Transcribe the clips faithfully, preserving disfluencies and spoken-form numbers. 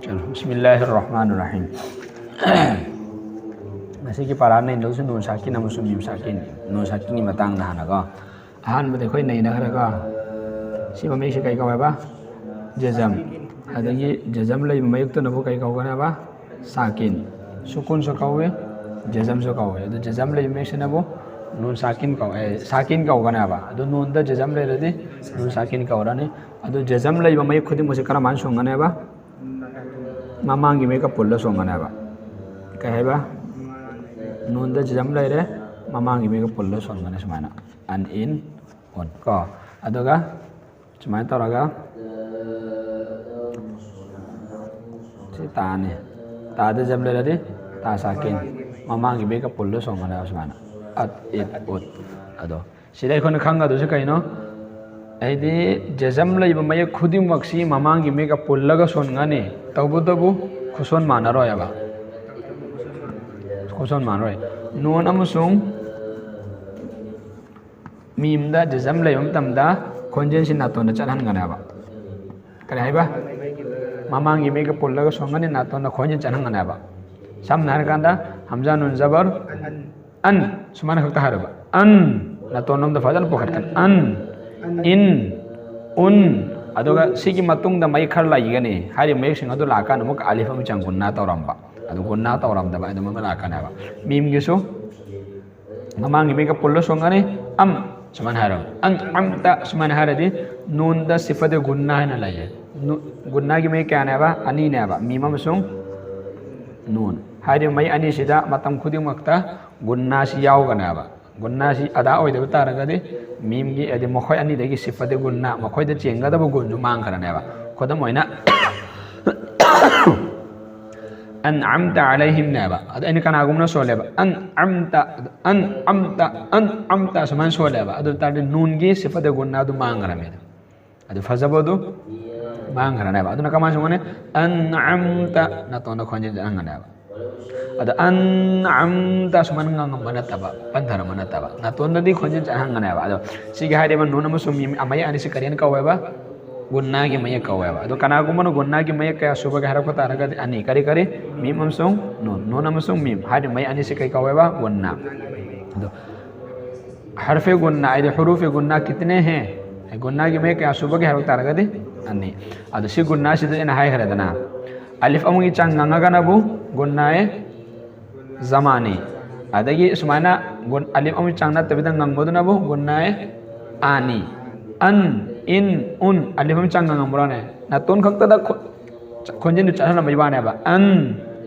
ꯆꯠꯂꯣ꯫ ꯕꯤꯁꯃꯤꯜꯂꯥꯍꯤꯔ ꯔꯍꯃꯥꯅꯤꯔ ꯔꯥꯍꯤꯝ꯫ ꯉꯁꯤꯒꯤ ꯄꯥꯔꯥ ꯅꯩꯅꯗꯧꯁꯤ ꯅꯨꯟ ꯁꯥꯀꯤꯟ ꯑꯃꯁꯨꯡ ꯃꯤꯝ ꯁꯥꯀꯤꯟ꯫ ꯅꯨꯟ ꯁꯥꯀꯤꯟꯒꯤ ꯃꯇꯥꯡꯗ ꯍꯥꯟꯅꯀꯣ꯫ ꯑꯍꯥꯟꯕꯗ ꯑꯩꯈꯣꯏ ꯅꯩꯅꯈ꯭ꯔꯒ ꯁꯤ ꯃꯃꯌꯦꯛꯁꯤ ꯀꯩ ꯀꯧꯋꯦꯕ? ꯖꯖꯝ꯫ ꯑꯗꯒꯤ ꯖꯖꯝ ꯂꯩꯕ ꯃꯌꯦꯛꯇꯨꯅꯕꯨ ꯀꯩ ꯀꯧꯒꯅꯦꯕ? ꯁꯥꯀꯤꯟ꯫ ꯁꯨꯀꯨꯟꯁꯨ ꯀꯧꯏ, ꯖꯖꯝꯁꯨ ꯀꯧꯏ꯫ ꯑꯗꯨ ꯖꯖꯝ ꯂꯩꯕ ꯃꯌꯦꯛꯁꯤꯅꯕꯨ ꯅꯨꯟ ꯁꯥꯀꯤꯟ ꯀꯧ-, ꯑꯦ, ꯁꯥꯀꯤꯟ ꯀꯧꯒꯅꯦꯕ꯫ ꯑꯗꯨ ꯅꯨꯟꯗ ꯖꯖꯝ ꯂꯩꯔꯗꯤ ꯅꯨꯟ ꯁꯥꯀꯤꯟ ꯀꯧꯔꯅꯤ꯫ ꯑꯗꯨ ꯖꯖꯝ ꯂꯩꯕ ꯃꯌꯦꯛ ꯈꯨꯗꯤꯡꯃꯛꯁꯦ ꯀꯔꯝꯍꯥꯏꯅ ꯁꯣꯟꯒꯅꯦꯕ? ꯃꯃꯥꯡꯒꯤ ꯃꯌꯦꯛꯀ ꯄꯨꯜꯂ ꯁꯣꯟꯒꯅꯦꯕ꯫ ꯀꯩ ꯍꯥꯏꯕ? ꯅꯨꯟꯗ ꯖꯖꯝ ꯂꯩꯔꯦ, ꯃꯃꯥꯡꯒꯤ ꯃꯌꯦꯛꯀ ꯄꯨꯜꯂ ꯁꯣꯟꯒꯅꯤ ꯁꯨꯃꯥꯏꯅ꯫ ꯑꯟ, ꯏꯟ, ꯎꯟ ꯀꯣ꯫ ꯑꯗꯨꯒ ꯁꯨꯃꯥꯏꯅ ꯇꯧꯔꯒ ꯁꯤ ꯇꯥꯅꯤ꯫ ꯇꯥꯗ ꯖꯖꯝ ꯂꯩꯔꯗꯤ ꯇꯥ ꯁꯥꯀꯤꯟ꯫ ꯃꯃꯥꯡꯒꯤ ꯃꯌꯦꯛꯀ ꯄꯨꯜꯂ ꯁꯣꯟꯒꯅꯦꯕ ꯁꯨꯃꯥꯏꯅ꯫ ꯑꯠ, ꯏꯠ, ꯎꯠ꯫ ꯑꯗꯣ ꯁꯤꯗ ꯑꯩꯈꯣꯏꯅ ꯈꯪꯒꯗꯣꯏꯁꯦ ꯀꯩꯅꯣ? ꯍꯥꯏꯗꯤ ꯖꯖꯝ ꯂꯩꯕ ꯃꯌꯦꯛ ꯈꯨꯗꯤꯡꯃꯛꯁꯤ ꯃꯃꯥꯡꯒꯤ ꯃꯌꯦꯛꯀ ꯄꯨꯜꯂꯒ ꯁꯣꯟꯒꯅꯤ꯫ ꯇꯧꯕꯇꯕꯨ ꯈꯨꯁꯣꯟ ꯃꯥꯟꯅꯔꯣꯏꯕ꯫ ꯈꯨꯁꯣꯟ ꯃꯥꯟꯅꯔꯣꯏ꯫ ꯅꯨꯟ ꯑꯃꯁꯨꯡ ꯃꯤꯝꯗ ꯖꯖꯝ ꯂꯩꯕ ꯃꯇꯝꯗ ꯈꯣꯟꯖꯦꯜꯁꯤ ꯅꯥꯇꯣꯟꯗ ꯆꯠꯍꯟꯒꯅꯦꯕ꯫ ꯀꯔꯤ ꯍꯥꯏꯕ? ꯃꯃꯥꯡꯒꯤ ꯃꯌꯦꯛꯀ ꯄꯨꯜꯂꯒ ꯁꯣꯟꯒꯅꯤ, ꯅꯥꯇꯣꯟꯗ ꯈꯣꯟꯖꯦꯜ ꯆꯠꯍꯟꯒꯅꯦꯕ꯫ ꯁꯝꯅ ꯍꯥꯏꯔꯀꯥꯟꯗ ꯍꯝꯖꯥ ꯅꯨꯟ ꯖꯕꯔ ꯑꯟ, ꯁꯨꯃꯥꯏꯅ ꯈꯛꯇ ꯍꯥꯏꯔꯕ꯫ ꯑꯟ, ꯅꯥꯇꯣꯟ ꯑꯃꯗ ꯐꯖꯅ ꯄꯨꯈꯠꯀꯅꯤ꯫ ꯑꯟ, ꯏꯟ, ꯎꯟ꯫ ꯑꯗꯨꯒ ꯁꯤꯒꯤ ꯃꯇꯨꯡꯗ ꯃꯌꯦꯛ ꯈꯔ ꯂꯩꯒꯅꯤ꯫ ꯍꯥꯏꯔꯤꯕ ꯃꯌꯦꯛꯁꯤꯡ ꯑꯗꯨ ꯂꯥꯛꯑꯀꯥꯟꯗ ꯑꯃꯨꯛꯀ ꯑꯂꯤꯐ ꯑꯃ ꯆꯪ ꯒꯨꯟꯅꯥ ꯇꯧꯔꯝꯕ꯫ ꯑꯗꯨ ꯒꯨꯟꯅꯥ ꯇꯧꯔꯝꯗꯕ ꯑꯗꯨꯝ ꯑꯃ ꯂꯥꯛꯀꯅꯦꯕ꯫ ꯃꯤꯝꯒꯤꯁꯨ ꯃꯃꯥꯡꯒꯤ ꯃꯌꯦꯛꯀ ꯄꯨꯜꯂ ꯁꯣꯟꯒꯅꯤ꯫ ꯑꯝ ꯁꯨꯃꯥꯏꯅ ꯍꯥꯏꯔꯣ꯫ ꯑꯟ, ꯑꯝꯇ ꯁꯨꯃꯥꯏꯅ ꯍꯥꯏꯔꯗꯤ ꯅꯨꯟꯗ ꯁꯤꯐꯗ ꯒꯨꯟꯅꯥ ꯍꯥꯏꯅ ꯂꯩꯌꯦ꯫ ꯅꯨ-, ꯒꯨꯟꯅꯥꯒꯤ ꯃꯌꯦꯛ ꯀꯌꯥꯅꯦꯕ? ꯑꯅꯤꯅꯦꯕ, ꯃꯤꯝ ꯑꯃꯁꯨꯡ ꯅꯨꯟ꯫ ꯍꯥꯏꯔꯤꯕ ꯃꯌꯦꯛ ꯑꯅꯤꯁꯤꯗ ꯃꯇꯝ ꯈꯨꯗꯤꯡꯃꯛꯇ ꯒꯨꯟꯅꯥꯁꯤ ꯌꯥꯎꯒꯅꯦꯕ꯫ ꯒꯨꯟꯅꯥꯁꯤ ꯑꯗꯥ ꯑꯣꯏꯗꯕ ꯇꯥꯔꯒꯗꯤ ꯃꯤꯝꯒꯤ, ꯍꯥꯏꯗꯤ ꯃꯈꯣꯏ ꯑꯅꯤꯗꯒꯤ ꯁꯤꯐꯗ ꯒꯨꯟꯅꯥ, ꯃꯈꯣꯏꯗ ꯆꯦꯟꯒꯗꯕ ꯒꯨꯟꯁꯨ ꯃꯥꯡꯈ꯭ꯔꯅꯦꯕ꯫ ꯈꯨꯗꯝ ꯑꯣꯏꯅ ꯑꯟ ꯑꯝꯇ ꯑꯂꯩꯍꯤꯝꯅꯦꯕ꯫ ꯑꯗꯣ ꯑꯩꯅ ꯀꯅꯥꯒꯨꯝꯕꯅ ꯁꯣꯜꯂꯦꯕ? ꯑꯟ ꯑꯝꯇ, ꯑꯟ ꯑꯝꯇ, ꯑꯟ ꯑꯝꯇ ꯁꯨꯃꯥꯏꯅ ꯁꯣꯜꯂꯦꯕ꯫ ꯑꯗꯨ ꯇꯥꯔꯗꯤ ꯅꯨꯟꯒꯤ ꯁꯤꯐꯗ ꯒꯨꯟꯅꯥ ꯑꯗꯨ ꯃꯥꯡꯈ꯭ꯔꯃꯦ꯫ ꯑꯗꯨ ꯐꯖꯕꯗꯨ ꯃꯥꯡꯈ꯭ꯔꯅꯦꯕ꯫ ꯑꯗꯨꯅ ꯀꯃꯥꯏꯅ ꯁꯣꯟꯒꯅꯤ? ꯑꯟ ꯑꯝꯇ ꯅꯥꯇꯣꯟꯗ ꯈꯣꯟꯖꯦꯜ ꯆꯠꯍꯟꯒꯅꯦꯕ꯫ ꯑꯗꯣ ꯑꯟ ꯑꯝꯇ ꯁꯨꯃꯥꯏꯅ ꯉꯥꯡꯉꯝꯕ ꯅꯠꯇꯕ, ꯄꯟꯊꯔꯝꯕ ꯅꯠꯇꯕ, ꯅꯥꯇꯣꯟꯗꯗꯤ ꯈꯣꯟꯖꯦꯜ ꯆꯠꯍꯟꯒꯅꯦꯕ꯫ ꯑꯗꯣ ꯁꯤꯒꯤ ꯍꯥꯏꯔꯤꯕ ꯅꯨꯟ ꯑꯃꯁꯨꯡ ꯃꯤꯝ ꯃꯌꯦꯛ ꯑꯅꯤꯁꯤ ꯀꯔꯤꯅ ꯀꯧꯋꯦꯕ? ꯒꯨꯟꯅꯥꯒꯤ ꯃꯌꯦꯛ ꯀꯧꯋꯦꯕ꯫ ꯑꯗꯣ ꯀꯅꯥꯒꯨꯝꯕꯅ ꯒꯨꯟꯅꯥꯒꯤ ꯃꯌꯦꯛ ꯀꯌꯥ ꯁꯨꯕꯒꯦ ꯍꯥꯏꯔꯛꯄ ꯇꯥꯔꯒꯗꯤ ꯑꯅꯤ꯫ ꯀꯔꯤ ꯀꯔꯤ? ꯃꯤꯝ ꯑꯃꯁꯨꯡ ꯅꯨꯟ꯫ ꯅꯨꯟ ꯑꯃꯁꯨꯡ ꯃꯤꯝ ꯍꯥꯏꯔꯤꯕ ꯃꯌꯦꯛ ꯑꯅꯤꯁꯤ ꯀꯩ ꯀꯧꯋꯦꯕ? ꯒꯨꯟꯅꯥ꯫ ꯑꯗꯣ ꯍꯔꯐꯦ ꯒꯨꯟꯅꯥ ꯍꯥꯏꯗꯤ ꯍꯨꯔꯨꯐꯦ ꯒꯨꯟꯅꯥ ꯀꯤꯇꯅꯦ ꯍꯦ? ꯒꯨꯟꯅꯥꯒꯤ ꯃꯌꯦꯛ ꯀꯌꯥ ꯁꯨꯕꯒꯦ ꯍꯥꯏꯔꯛ ꯇꯥꯔꯒꯗꯤ ꯑꯅꯤ꯫ ꯑꯗꯣ ꯁꯤ ꯒꯨꯟꯅꯥꯁꯤꯗ ꯑꯩꯅ ꯍꯥꯏꯈ꯭ꯔꯦꯗꯅ, ꯑꯂꯤꯐ ꯑꯃꯒꯤ ꯆꯥꯡ ꯉꯪꯉꯒꯅꯕꯨ ꯒꯨꯟꯅꯥꯑꯦ ꯖꯃꯥꯅꯤ꯫ ꯑꯗꯒꯤ ꯁꯨꯃꯥꯏꯅ ꯒꯨꯟ-, ꯑꯂꯤꯐ ꯑꯃꯒꯤ ꯆꯥꯡ ꯅꯠꯇꯕꯤꯗ ꯉꯪꯕꯗꯨꯅꯕꯨ ꯒꯨꯟꯅꯥꯑꯦ ꯑꯥꯅꯤ꯫ ꯑꯟ, ꯏꯟ, ꯎꯟ, ꯑꯂꯤꯐ ꯑꯃꯒꯤ ꯆꯥꯡ ꯉꯪꯉꯝꯕ꯭ꯔꯣꯅꯦ? ꯅꯥꯇꯣꯟ ꯈꯛꯇꯗ ꯈꯣ-, ꯈꯣꯟꯖꯦꯜꯗꯨ ꯆꯠꯍꯜꯂꯝꯕꯒꯤ ꯋꯥꯅꯦꯕ꯫ ꯑꯟ,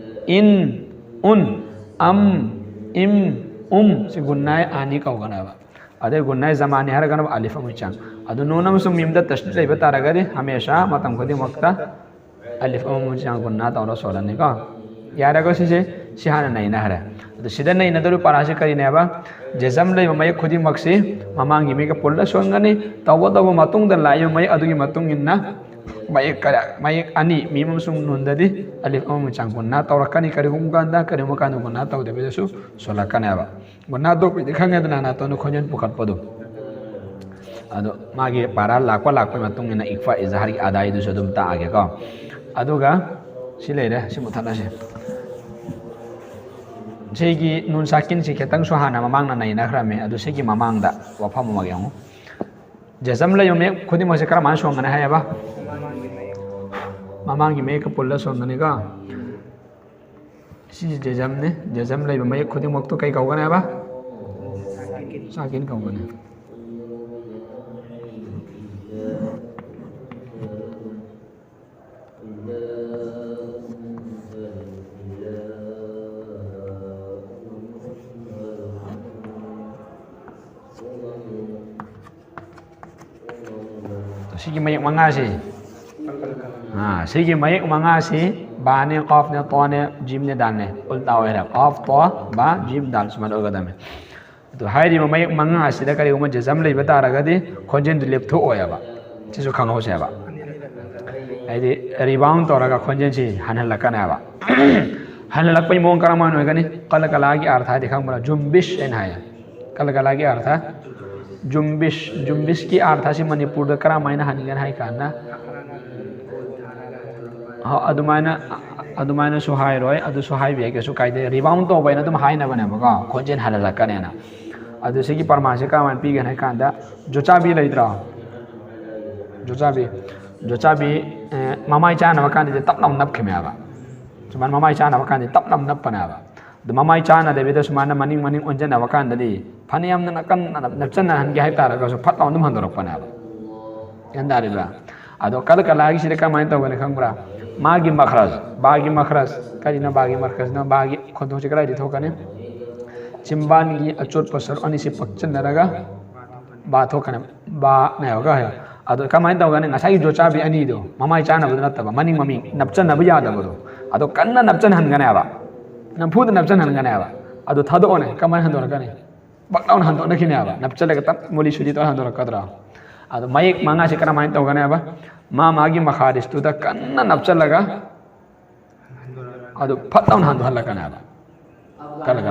ꯏꯟ, ꯎꯟ, ꯑꯝ, ꯏꯝ, ꯎꯝ꯫ ꯁꯤ ꯒꯨꯟꯅꯥꯑꯦ ꯑꯥꯅꯤ ꯀꯧꯒꯅꯦꯕ꯫ ꯑꯗꯩ ꯒꯨꯟꯅꯥꯑꯦ ꯖꯃꯥꯅꯤ ꯍꯥꯏꯔꯒꯅ ꯑꯂꯤꯐ ꯑꯃꯒꯤ ꯆꯥꯡ꯫ ꯑꯗꯨ ꯅꯨꯟ ꯑꯃꯁꯨꯡ ꯃꯤꯝꯗ ꯇꯁꯗꯤꯗ ꯂꯩꯕ ꯇꯥꯔꯒꯗꯤ ꯍꯃꯦꯁꯥ ꯃꯇꯝ ꯈꯨꯗꯤꯡꯃꯛꯇ ꯑꯂꯤꯐ ꯑꯃꯃꯝ ꯆꯥꯡ ꯒꯨꯟꯅꯥ ꯇꯧꯔ ꯁꯣꯜꯂꯅꯤꯀꯣ꯫ ꯌꯥꯔꯦꯀꯣ ꯁꯤꯁꯦ? ꯁꯤ ꯍꯥꯟꯅ ꯅꯩꯅꯈ꯭ꯔꯦ꯫ ꯑꯗꯨ ꯁꯤꯗ ꯅꯩꯅꯗꯧꯔꯤꯕ ꯄꯥꯔꯥꯁꯤ ꯀꯔꯤꯅꯦꯕ? ꯖꯦꯖꯝ ꯂꯩꯕ ꯃꯌꯦꯛ ꯈꯨꯗꯤꯡꯃꯛꯁꯤ ꯃꯃꯥꯡꯒꯤ ꯃꯌꯦꯛꯀ ꯄꯨꯜꯂ ꯁꯣꯟꯒꯅꯤ꯫ ꯇꯧꯕꯇꯕꯨ ꯃꯇꯨꯡꯗ ꯂꯥꯛꯏꯕ ꯃꯌꯦꯛ ꯑꯗꯨꯒꯤ ꯃꯇꯨꯡ ꯏꯟꯅ ꯃꯌꯦꯛ ꯀꯌꯥ, ꯃꯌꯦꯛ ꯑꯅꯤ, ꯃꯤꯝ ꯑꯃꯁꯨꯡ ꯅꯨꯟꯗꯗꯤ ꯑꯂꯤꯐ ꯑꯃꯃꯝ ꯆꯥꯡ ꯒꯨꯟꯅꯥ ꯇꯧꯔꯛꯀꯅꯤ꯫ ꯀꯔꯤꯒꯨꯝꯕ ꯀꯥꯟꯗ, ꯀꯔꯤꯒꯨꯝꯕ ꯀꯥꯟꯗ ꯒꯨꯟꯅꯥ ꯇꯧꯗꯕꯤꯗꯁꯨ ꯁꯣꯜꯂꯛꯀꯅꯦꯕ꯫ ꯒꯨꯟꯅꯥ ꯇꯧꯕꯩꯗꯤ ꯈꯪꯉꯦꯗꯅ, ꯅꯥꯇꯣꯟꯗ ꯈꯣꯟꯖꯦꯜ ꯄꯨꯈꯠꯄꯗꯣ꯫ ꯑꯗꯣ ꯃꯥꯒꯤ ꯄꯥꯔꯥ ꯂꯥꯛꯄ ꯂꯥꯛꯄꯒꯤ ꯃꯇꯨꯡ ꯏꯟꯅ ꯏꯛꯐꯥ ꯏꯖꯍꯥꯔꯒꯤ ꯑꯗꯥꯏꯗꯨꯁꯨ ꯑꯗꯨꯝ ꯇꯥꯛꯑꯒꯦꯀꯣ꯫ ꯑꯗꯨꯒ ꯁꯤ ꯂꯩꯔꯦ, ꯁꯤ ꯃꯨꯠꯊꯠꯂꯁꯤ꯫ ꯁꯤꯒꯤ ꯅꯨꯟ ꯁꯥꯀꯤꯟꯁꯤ ꯈꯤꯇꯪꯁꯨ ꯍꯥꯟꯅ ꯃꯃꯥꯡꯅ ꯅꯩꯅꯈ꯭ꯔꯝꯃꯤ꯫ ꯑꯗꯨ ꯁꯤꯒꯤ ꯃꯃꯥꯡꯗ ꯋꯥꯐꯝ ꯑꯃꯒ ꯌꯦꯡꯉꯨ꯫ ꯖꯦꯖꯝ ꯂꯩꯕ ꯃꯌꯦꯛ ꯈꯨꯗꯤꯡꯃꯛꯁꯦ ꯀꯔꯝꯍꯥꯏꯅ ꯁꯣꯟꯒꯅꯤ ꯍꯥꯏꯌꯦꯕ? ꯃꯃꯥꯡꯒꯤ ꯃꯌꯦꯛꯀ ꯄꯨꯜꯂ ꯁꯣꯟꯒꯅꯤꯀꯣ꯫ ꯁꯤꯁꯦ ꯖꯦꯖꯝꯅꯤ꯫ ꯖꯦꯖꯝ ꯂꯩꯕ ꯃꯌꯦꯛ ꯈꯨꯗꯤꯡꯃꯛꯇꯣ ꯀꯩ ꯀꯧꯒꯅꯤ ꯍꯥꯏꯕ? ꯁꯥꯀꯤꯟ ꯀꯧꯒꯅꯤ꯫ ꯁꯤꯒꯤ ꯃꯌꯦꯛ ꯃꯉꯥꯁꯤ, ꯑꯥ, ꯁꯤꯒꯤ ꯃꯌꯦꯛ ꯃꯉꯥꯁꯤ ꯕꯥꯅꯦ, ꯀꯥꯐꯅꯦ, ꯇꯣꯅꯦ, ꯖꯤꯝꯅꯦ, ꯗꯥꯜꯅꯦ꯫ ꯎꯜꯇꯥ ꯑꯣꯏꯔꯦ꯫ ꯀꯥꯐ, ꯇꯣ, ꯕꯥ, ꯖꯤꯝ, ꯗꯥꯜ ꯁꯨꯃꯥꯏꯅ ꯑꯣꯏꯒꯗꯕꯅꯤ꯫ ꯑꯗꯨ ꯍꯥꯏꯔꯤꯕ ꯃꯌꯦꯛ ꯃꯉꯥ ꯑꯁꯤꯗ ꯀꯔꯤꯒꯨꯝꯕ ꯖꯦꯖꯝ ꯂꯩꯕ ꯇꯥꯔꯒꯗꯤ ꯈꯣꯟꯖꯦꯜꯗꯨ ꯂꯦꯞꯊꯣꯛꯑꯣꯏꯕ꯫ ꯁꯤꯁꯨ ꯈꯪꯍꯧꯁꯦꯕ꯫ ꯍꯥꯏꯗꯤ rebound ꯇꯧꯔꯒ ꯈꯣꯟꯖꯦꯜꯁꯤ ꯍꯟꯍꯜꯂꯛꯀꯅꯦꯕ꯫ ꯍꯜꯂꯛꯄꯒꯤ ꯃꯑꯣꯡ ꯀꯔꯝꯍꯥꯏꯅ ꯑꯣꯏꯒꯅꯤ? ꯀꯂꯀꯂꯥꯒꯤ ꯑꯔꯊꯗꯤ ꯈꯪꯕ꯭ꯔꯥ? ꯖꯨꯝꯕꯤꯁ ꯍꯥꯏꯅ ꯍꯥꯏꯌꯦ꯫ ꯀꯂꯀꯂꯥꯒꯤ ꯑꯔꯊ ꯖꯨꯝꯕꯤꯁ꯫ ꯖꯨꯝꯕꯤꯁꯀꯤ ꯑꯔꯊꯁꯤ ꯃꯅꯤꯄꯨꯔꯗ ꯀꯔꯝꯍꯥꯏꯅ ꯍꯟꯒꯅꯤ ꯍꯥꯏ ꯀꯥꯟꯗ, ꯍ-, ꯑꯗꯨꯃꯥꯏꯅ, ꯑꯗꯨꯃꯥꯏꯅꯁꯨ ꯍꯥꯏꯔꯣꯏ, ꯑꯗꯨꯁꯨ ꯍꯥꯏꯕ ꯌꯥꯏ, ꯀꯩꯁꯨ ꯀꯥꯏꯗꯦ꯫ ꯔꯤꯕꯥꯎꯟ ꯇꯧꯕ ꯍꯥꯏꯅ ꯑꯗꯨꯝ ꯍꯥꯏꯅꯕꯅꯦꯕꯀꯣ, ꯈꯣꯟꯖꯦꯜ ꯍꯜꯍꯜꯂꯛꯀꯅꯦꯅ꯫ ꯑꯗꯨ ꯁꯤꯒꯤ ꯄ꯭ꯔꯃꯥꯟꯁꯦ ꯀꯔꯝꯍꯥꯏꯅ ꯄꯤꯒꯅꯤ ꯍꯥꯏ ꯀꯥꯟꯗ, ꯖꯣꯆꯥꯕꯤ ꯂꯩꯇ꯭ꯔꯣ? ꯖꯣꯆꯥꯕꯤ꯫ ꯖꯣꯆꯥꯕꯤ, ꯑꯦ, ꯃꯃꯥꯏ ꯆꯥꯅꯕ ꯀꯥꯟꯗꯗꯤ ꯇꯞ ꯂꯥꯎꯅ ꯅꯞꯈꯤꯕꯅꯦꯕ꯫ ꯁꯨꯃꯥꯏꯅ ꯃꯃꯥꯏ ꯆꯥꯅꯕ ꯀꯥꯟꯗꯗꯤ ꯇꯞ ꯂꯥꯎꯅ ꯅꯞꯄꯅꯦꯕ꯫ ꯑꯗꯨ ꯃꯃꯥꯏ ꯆꯥꯅꯗꯕꯤꯗ ꯁꯨꯃꯥꯏꯅ ꯃꯅꯤꯡ ꯃꯅꯤꯡ ꯑꯣꯟꯁꯤꯟꯅꯕ ꯀꯥꯟꯗꯗꯤ ꯐꯅꯌꯥꯝꯅ ꯀꯟꯅ ꯅꯞꯆꯟꯅꯍꯟꯒꯦ ꯍꯥꯏ ꯇꯥꯔꯒꯁꯨ ꯐꯠ ꯂꯥꯎꯅ ꯑꯗꯨꯝ ꯍꯟꯗꯣꯔꯛꯄꯅꯦꯕ꯫ ꯒ꯭ꯌꯥꯟ ꯇꯥꯔꯤꯕ꯭ꯔꯥ? ꯑꯗꯣ ꯀꯂꯀꯂꯥꯒꯤꯁꯤꯗ ꯀꯃꯥꯏꯅ ꯇꯧꯒꯅꯤ ꯈꯪꯕ꯭ꯔꯥ? ꯃꯥꯒꯤ ꯃꯈ꯭ꯔꯖ, ꯕꯥꯒꯤ ꯃꯈ꯭ꯔꯖ, ꯀꯔꯤꯅꯣ ꯕꯥꯒꯤ ꯃꯈ꯭ꯔꯖꯅꯣ? ꯕꯥꯒꯤ ꯈꯣꯟꯊꯣꯛꯁꯦ ꯀꯗꯥꯏꯗꯒꯤ ꯊꯣꯛꯀꯅꯤ? ꯆꯤꯝꯕꯥꯟꯒꯤ ꯑꯆꯣꯠꯄ ꯁꯔꯨꯛ ꯑꯅꯤꯁꯤ ꯄꯛꯆꯟꯅꯔꯒ ꯕꯥ ꯊꯣꯛꯀꯅꯤ꯫ ꯕꯥꯅꯦꯕꯀꯣ꯫ ꯑꯗꯣ ꯀꯃꯥꯏꯅ ꯇꯧꯒꯅꯤ? ꯉꯁꯥꯏꯒꯤ ꯖꯣꯆꯥꯕꯤ ꯑꯅꯤꯗꯣ, ꯃꯃꯥꯏ ꯆꯥꯅꯕꯗꯨ ꯅꯠꯇꯕ, ꯃꯅꯤꯡ ꯃꯃꯤꯡ ꯅꯞꯆꯟꯅꯕ ꯌꯥꯗꯕꯗꯣ, ꯑꯗꯣ ꯀꯟꯅ ꯅꯞꯆꯟꯍꯟꯒꯅꯦꯕ, ꯅꯝꯐꯨꯗ ꯅꯞꯆꯟꯍꯟꯒꯅꯦꯕ꯫ ꯑꯗꯣ ꯊꯥꯗꯣꯛꯑꯣꯅꯦ, ꯀꯃꯥꯏꯅ ꯍꯟꯗꯣꯔꯛꯀꯅꯤ? ꯕꯛ ꯂꯥꯎꯅ ꯍꯟꯗꯣꯛꯅꯈꯤꯅꯦꯕ, ꯅꯞꯆꯜꯂꯒ ꯇꯞ ꯃꯨꯂꯤ ꯁꯨꯂꯤ ꯇꯧꯔ ꯍꯟꯗꯣꯔꯛꯀꯗ꯭ꯔꯣ? ꯑꯗꯣ ꯃꯌꯦꯛ ꯃꯉꯥꯁꯦ ꯀꯔꯝꯍꯥꯏꯅ ꯇꯧꯒꯅꯦꯕ? ꯃꯥ ꯃꯥꯒꯤ ꯃꯈꯥꯔꯤꯁꯇꯨꯗ ꯀꯟꯅ ꯅꯞꯆꯜꯂꯒ ꯑꯗꯨ ꯐꯠ ꯂꯥꯎꯅ ꯍꯟꯗꯣꯛꯍꯜꯂꯛꯀꯅꯦꯕ꯫ ꯀꯜꯂꯒ